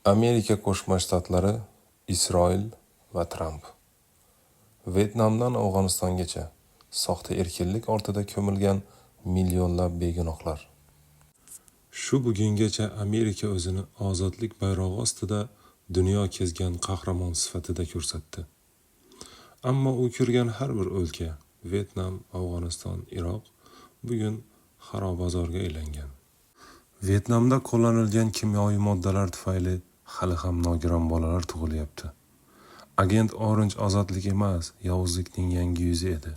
Amerika Qo'shma Shtatlari, Isroil va Tramp. Vyetnamdan Afg'onistongacha soxta erkinlik ortida ko'milgan millionlab begunohlar. Shu bugungacha Amerika o'zini ozodlik bayrog'i ostida dunyo kezgan qahramon sifatida ko'rsatdi. Ammo u ko'rgan har bir o'lka – Vyetnam, Afg'oniston, Iroq bugun xarobazorga aylangan. Vyetnamda qo'llanilgan kimyoviy moddalar tufayli hali ham nogiron bolalar tug'ilyapti. Agent Orange ozodlik emas, yovuzlikning yangi yuzi edi.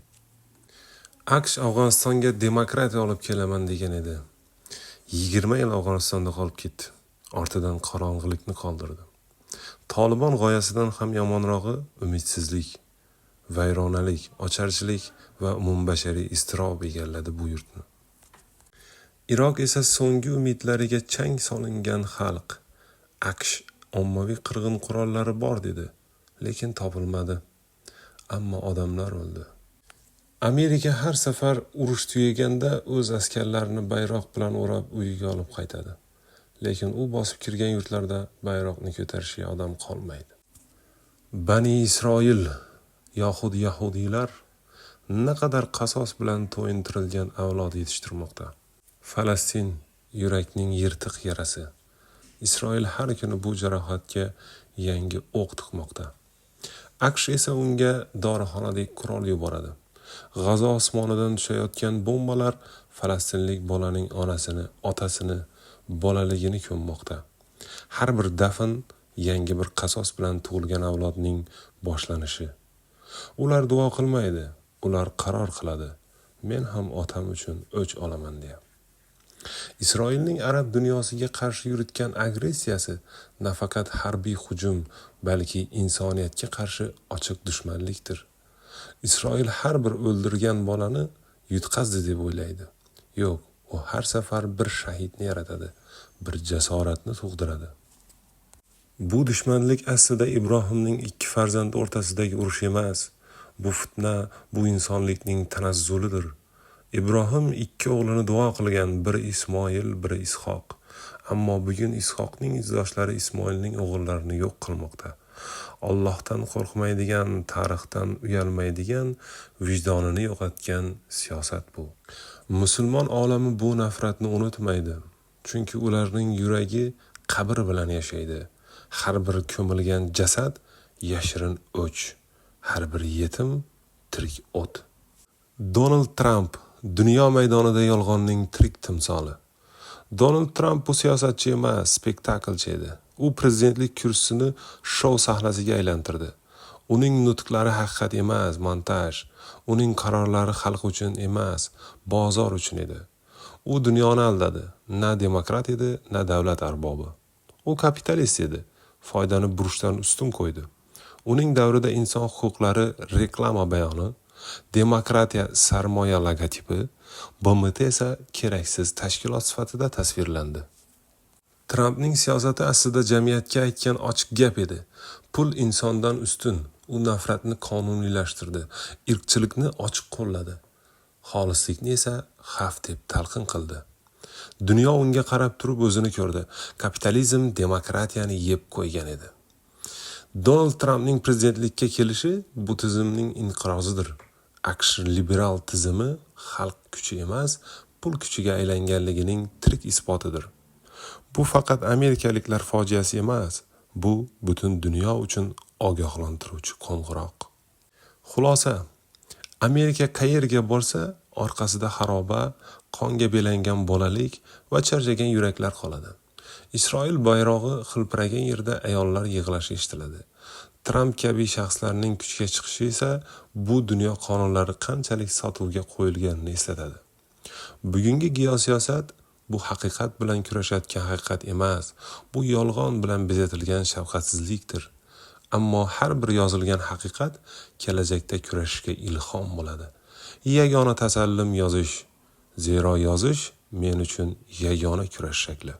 AQSh Afg'onistonga demokratiya olib kelaman degan edi. 20 yil Afg'onistonda qolib ketdi. Ortidan qorong'ilikni qoldirdi. Tolibon g'oyasidan ham yomonrog'i umidsizlik, vayronalik, ocharchilik va umumbashariy iztirob egalladi bu yurtni. Iroq esa so'nggi umidlariga chang solingan xalq. AQSh ommaviy qirg'in qurollari bor dedi, lekin topilmadi. Ammo odamlar o'ldi. Amerika har safar urush tugaganda o'z askarlarini bayroq bilan o'rab uyiga olib qaytadi. Lekin u bosib kirgan yurtlarda bayroqni ko'tarishga odam qolmaydi. Bani Isroil yoxud yahudiylar naqadar qasos bilan to'yintirilgan avlod yetishtirmoqda. Falastin yurakning yirtiq yarasi. Isroil har kuni bu jarohatga yangi o'q tiqmoqda. AQSh esa unga dorixonadek qurol yuboradi. G'azo osmonidan tushayotgan bombalar falastinlik bolaning onasini, otasini, bolaligini ko'mmoqda. Har bir dafn yangi bir qasos bilan tug'ilgan avlodning boshlanishi. Ular duo qilmaydi, ular qaror qiladi. Men ham otam uchun o'ch olaman deya. Isroilning arab dunyosiga qarshi yuritgan agressiyasi nafaqat harbiy hujum, balki insoniyatga qarshi ochiq dushmanlikdir. Isroil har bir o'ldirgan bolani yutqazdi deb o'ylaydi. Yo'q, u har safar bir shahidni yaratadi, bir jasoratni tug'diradi. Bu dushmanlik aslida Ibrohimning ikki farzandi o'rtasidagi urush emas. Bu fitna, bu insonlikning tanazzulidir. Ibrohim ikki o'g'lini duo qilgan, biri Ismoil, biri Ishoq. Ammo bugun Ishoqning izdoshlari Ismoilning o'g'illarini yo'q qilmoqda. Allohdan qo'rqmaydigan, tarixdan uyalmaydigan, vijdonini yo'qotgan siyosat bu. Musulmon olami bu nafratni unutmaydi. Chunki ularning yuragi qabr bilan yashaydi. Har bir ko'milgan jasad yashirin o'ch, har bir yetim tirik o't. Donald Tramp dunyo maydonida yolg'onning tirik timsoli. Donald Tramp bu siyosatchi emas, spektaklchi edi. U prezidentlik kursisini shou sahnasiga aylantirdi. Uning nutqlari haqiqat emas, montaj. Uning qarorlari xalq uchun emas, bozor uchun edi. U dunyoni aldadi. Na demokrat edi, na davlat arbobi. U kapitalist edi. Foydani burchdan ustun qo'ydi. Uning davrida inson huquqlari reklama bayoni, demokratiya sarmoya logotipi, BMT esa keraksiz tashkilot sifatida tasvirlandi. Trampning siyosati aslida jamiyatga aytgan ochiq gap edi. Pul insondan ustun. U nafratni qonuniylashtirdi, irqchilikni ochiq qo'lladi. Xolislikni esa xavf deb talqin qildi. Dunyo unga qarab turib o'zini ko'rdi. Kapitalizm demokratiyani yeb qo'ygan edi. Donald Trampning prezidentlikka kelishi bu tizimning inqirozidir. AQSh liberal tizimi xalq kuchi emas, pul kuchiga aylanganligining tirik isbotidir. Bu faqat amerikaliklar fojiasi emas, bu butun dunyo uchun ogohlantiruvchi qo'ng'iroq. Xulosa, Amerika qayerga borsa, orqasida xaroba, qonga belangan bolalik va charchagan yuraklar qoladi. Isroil bayrog'i hilpiragan yerda ayollar yig'lashi eshitiladi. Tramp kabi shaxslarning kuchga chiqishi esa bu dunyo qonunlari qanchalik sotuvga qo'yilganini eslatadi. Bugungi geosiyosat bu haqiqat bilan kurashayotgan haqiqat emas, bu yolg'on bilan bezatilgan shafqatsizlikdir. Ammo har bir yozilgan haqiqat kelajakda kurashishga ilhom bo'ladi. Yagona tasallim yozish, zero yozish men uchun yagona kurash shakli.